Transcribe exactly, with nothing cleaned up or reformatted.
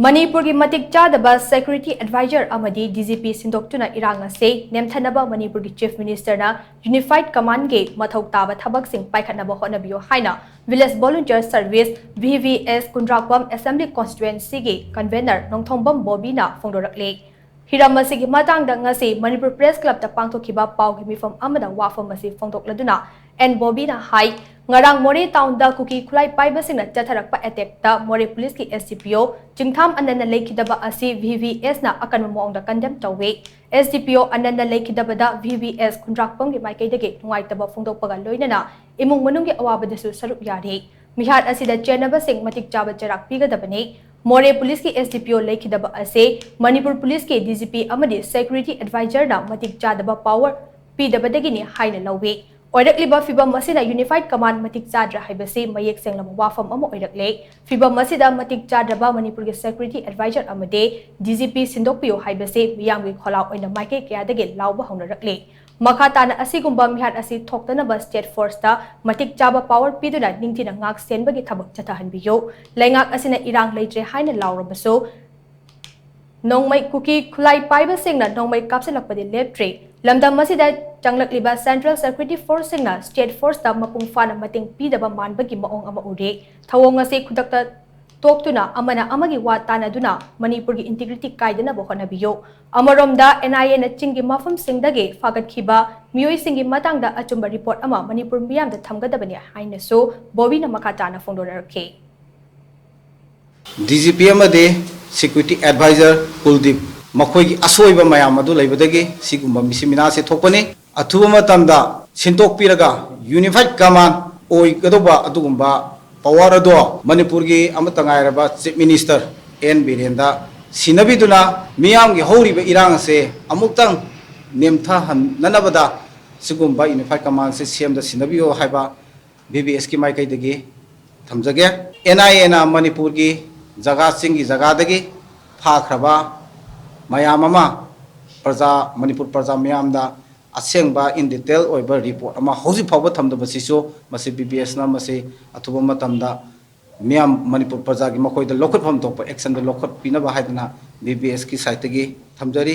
ꯃꯅꯤꯄꯨꯔꯒꯤ ꯃꯇꯤꯛ ꯆꯥꯗꯕ security advisor ꯑꯃꯗꯤ D G P ꯁꯤꯟꯗꯣꯛꯇꯨꯅ ꯏꯔꯥꯡ ꯑꯁꯤ ꯅꯦꯝꯊꯅꯕ ꯃꯅꯤꯄꯨꯔꯒꯤ Chief Ministerꯅ Unified Commandꯒꯤ ꯃꯊꯧ ꯇꯥꯕ ꯊꯕꯛꯁꯤꯡ ꯄꯥꯏꯈꯠꯅꯕ ꯍꯣꯠꯅꯕꯤꯌꯨ ꯍꯥꯏꯅ Village Volunteer Service, V V S, ꯀꯨꯟꯗ꯭ꯔꯥꯛꯄꯝ Assembly Constituencyꯒꯤ Convener Nongthombam ꯕꯣꯕꯤꯅ ꯐꯣꯡꯗꯣꯔꯛꯂꯤ꯫ ꯍꯤꯔꯝ ꯑꯁꯤꯒꯤ ꯃꯇꯥꯡꯗ ꯉꯁꯤ ꯃꯅꯤꯄꯨꯔ Press Clubꯇ ꯄꯥꯡꯊꯣꯛꯈꯤꯕ ꯄꯥꯎꯒꯤ ꯃꯤꯐꯝ ꯑꯃꯗ ꯋꯥꯐꯝ ꯑꯁꯤ ꯐꯣꯡꯗꯣꯛꯂꯗꯨꯅ N ꯕꯣꯕꯤꯅ ꯍꯥꯏ, ꯉꯔꯥꯡ ꯃꯣꯔꯦ townꯗ ꯀꯨꯀꯤ ꯈꯨꯠꯂꯥꯏ ꯄꯥꯏꯕꯁꯤꯡꯅ ꯆꯠꯊꯔꯛꯄ attackꯇ ꯃꯣꯔꯦ policeꯀꯤ S D P O ꯆꯤꯡꯊꯥꯝ ꯑꯅꯟꯅ ꯂꯩꯈꯤꯗꯕ ꯑꯁꯤ V V Sꯅ ꯑꯀꯟꯕ ꯃꯑꯣꯡꯗ condemn ꯇꯧꯏ꯫ S D P O ꯑꯅꯟꯅ ꯂꯩꯈꯤꯗꯕꯗ V V S ꯈꯨꯟꯗ꯭ꯔꯥꯛꯄꯝꯒꯤ ꯃꯥꯏꯀꯩꯗꯒꯤ ꯅꯨꯡꯉꯥꯏꯇꯕ ꯐꯣꯡꯗꯣꯛꯄꯒ ꯂꯣꯏꯅꯅ ꯏꯃꯨꯡ ꯃꯅꯨꯡꯒꯤ ꯑꯋꯥꯕꯗꯁꯨ ꯁꯔꯨꯛ ꯌꯥꯔꯤ꯫ ꯃꯤꯍꯥꯠ ꯑꯁꯤꯗ ꯆꯦꯟꯅꯕꯁꯤꯡ ꯃꯇꯤꯛ ꯆꯥꯕ ꯆꯩꯔꯥꯛ ꯄꯤꯒꯗꯕꯅꯤ꯫ ꯃꯣꯔꯦ policeꯀꯤ S D P O ꯂꯩꯈꯤꯗꯕ ꯑꯁꯤ ꯃꯅꯤꯄꯨꯔ policeꯀꯤ D G P ꯑꯃꯗꯤ security advisorꯅ ꯃꯇꯤꯛ ꯆꯥꯗꯕ power ꯄꯤꯗꯕꯗꯒꯤꯅꯤ ꯍꯥꯏꯅ ꯂꯧꯏ꯫ ꯑꯣꯏꯔꯛꯂꯤꯕ ꯐꯤꯚꯝ ꯑꯁꯤꯅ Unified Command ꯃꯇꯤꯛ ꯆꯥꯗ꯭ꯔꯦ ꯍꯥꯏꯕꯁꯤ ꯃꯌꯦꯛ ꯁꯦꯡꯂꯕ ꯋꯥꯐꯝ ꯑꯃ ꯑꯣꯏꯔꯛꯂꯦ꯫ ꯐꯤꯚꯝ ꯑꯁꯤꯗ ꯃꯇꯤꯛ ꯆꯥꯗ꯭ꯔꯕ ꯃꯅꯤꯄꯨꯔꯒꯤ security advisor ꯑꯃꯗꯤ D G P ꯁꯤꯟꯗꯣꯛꯄꯤꯌꯨ ꯍꯥꯏꯕꯁꯤ ꯃꯤꯌꯥꯝꯒꯤ ꯈꯣꯜꯂꯥꯎ ꯑꯣꯏꯅ ꯃꯥꯏꯀꯩ ꯀꯌꯥꯗꯒꯤ ꯂꯥꯎꯕ ꯍꯧꯅꯔꯛꯂꯦ꯫ ꯃꯈꯥ ꯇꯥꯅ ꯑꯁꯤꯒꯨꯝꯕ ꯃꯤꯍꯥꯠ ꯑꯁꯤ ꯊꯣꯛꯇꯅꯕ state forceꯇ ꯃꯇꯤꯛ ꯆꯥꯕ power ꯄꯤꯗꯨꯅ ꯅꯤꯡꯊꯤꯅ ꯉꯥꯛ ꯁꯦꯟꯕꯒꯤ ꯊꯕꯛ ꯆꯠꯊꯍꯟꯕꯤꯌꯨ꯫ ꯂꯩꯉꯥꯛ ꯑꯁꯤꯅ ꯏꯔꯥꯡ ꯂꯩꯇ꯭ꯔꯦ ꯍꯥꯏꯅ ꯂꯥꯎꯔꯕꯁꯨ, ꯅꯣꯡꯃꯩ, ꯀꯨꯀꯤ ꯈꯨꯠꯂꯥꯏ ꯄꯥꯏꯕꯁꯤꯡꯅ ꯅꯣꯡꯃꯩ ꯀꯥꯞꯁꯤꯜꯂꯛꯄꯗꯤ ꯂꯦꯞꯇ꯭ꯔꯤ꯫ ꯂꯝꯗꯝ ꯑꯁꯤꯗ ꯆꯪꯂꯛꯂꯤꯕ central security forceꯁꯤꯡꯅ state forceꯇ ꯃꯄꯨꯡ ꯐꯥꯅ ꯃꯇꯦꯡ ꯄꯤꯗꯕ ꯃꯥꯟꯕꯒꯤ ꯃꯑꯣꯡ ꯑꯃ ꯎꯔꯤ꯫ ꯊꯧꯑꯣꯡ ꯑꯁꯤ ꯈꯨꯗꯛꯇ ꯇꯣꯛꯇꯨꯅ ꯑꯃꯅ ꯑꯃꯒꯤ ꯋꯥ ꯇꯥꯅꯗꯨꯅ ꯃꯅꯤꯄꯨꯔꯒꯤ integrity ꯀꯥꯏꯗꯅꯕ ꯍꯣꯠꯅꯕꯤꯌꯨ꯫ ꯑꯃꯔꯣꯝꯗ N I Aꯅ ꯆꯤꯡꯒꯤ ꯃꯐꯝꯁꯤꯡꯗꯒꯤ ꯐꯥꯒꯠꯈꯤꯕ ꯃꯤꯑꯣꯏꯁꯤꯡꯒꯤ ꯃꯇꯥꯡꯗ ꯑꯆꯨꯝꯕ report ꯑꯃ ꯃꯅꯤꯄꯨꯔ ꯃꯤꯌꯥꯝꯗ ꯊꯝꯒꯗꯕꯅꯤ ꯍꯥꯏꯅꯁꯨ ꯕꯣꯕꯤꯅ ꯃꯈꯥ ꯇꯥꯅ ꯐꯣꯡꯗꯣꯔꯛꯈꯤ꯫ D G P ꯑꯃꯗꯤ security advisor ꯀꯨꯜꯗꯤꯞ ꯃꯈꯣꯏꯒꯤ ꯑꯁꯣꯏꯕ ꯃꯌꯥꯝ ꯑꯗꯨ ꯂꯩꯕꯗꯒꯤ ꯁꯤꯒꯨꯝꯕ ꯃꯤꯁꯤ ꯃꯤꯅꯥꯁꯦ ꯊꯣꯛꯄꯅꯤ꯫ ꯑꯊꯨꯕ ꯃꯇꯝꯗ ꯁꯤꯟꯗꯣꯛꯄꯤꯔꯒ Unified Command ꯑꯣꯏꯒꯗꯧꯕ ꯑꯗꯨꯒꯨꯝꯕ power ꯑꯗꯣ ꯃꯅꯤꯄꯨꯔꯒꯤ ꯑꯃꯠꯇ ꯉꯥꯏꯔꯕ Chief Minister N ꯕꯤꯔꯦꯟꯗ ꯁꯤꯟꯅꯕꯤꯗꯨꯅ ꯃꯤꯌꯥꯝꯒꯤ ꯍꯧꯔꯤꯕ ꯏꯔꯥꯡ ꯑꯁꯦ ꯑꯃꯨꯛꯇꯪ ꯅꯦꯝꯊꯍꯟꯅꯅꯕꯗ ꯁꯤꯒꯨꯝꯕ Unified Commandꯁꯦ ꯁꯦꯝꯗ ꯁꯤꯟꯅꯕꯤꯌꯨ ꯍꯥꯏꯕ V V Sꯀꯤ ꯃꯥꯏꯀꯩꯗꯒꯤ ꯊꯝꯖꯒꯦ꯫ N I Aꯅ ꯃꯅꯤꯄꯨꯔꯒꯤ ꯖꯒꯥ, ꯆꯤꯡꯒꯤ ꯖꯒꯥꯗꯒꯤ ꯐꯥꯈ꯭ꯔꯕ ꯃꯌꯥꯝ ꯑꯃ ꯄ꯭ꯔꯖꯥ, ꯃꯅꯤꯄꯨꯔ ꯄ꯭ꯔꯖꯥ ꯃꯤꯌꯥꯝꯗ ꯑꯁꯦꯡꯕ in detail ꯑꯣꯏꯕ report ꯑꯃ ꯍꯧꯖꯤꯛ ꯐꯥꯎꯕ ꯊꯝꯗꯕꯁꯤꯁꯨ ꯃꯁꯤ V V Sꯅ ꯃꯁꯤ ꯑꯊꯨꯕ ꯃꯇꯝꯗ ꯃꯤꯌꯥꯝ ꯃꯅꯤꯄꯨꯔ ꯄ꯭ꯔꯖꯥꯒꯤ ꯃꯈꯣꯏꯗ ꯂꯧꯈꯠꯐꯝ ꯊꯣꯛꯄ actionꯗ ꯂꯧꯈꯠꯄꯤꯅꯕ ꯍꯥꯏꯗꯅ B B Sꯀꯤ sideꯇꯒꯤ ꯊꯝꯖꯔꯤ꯫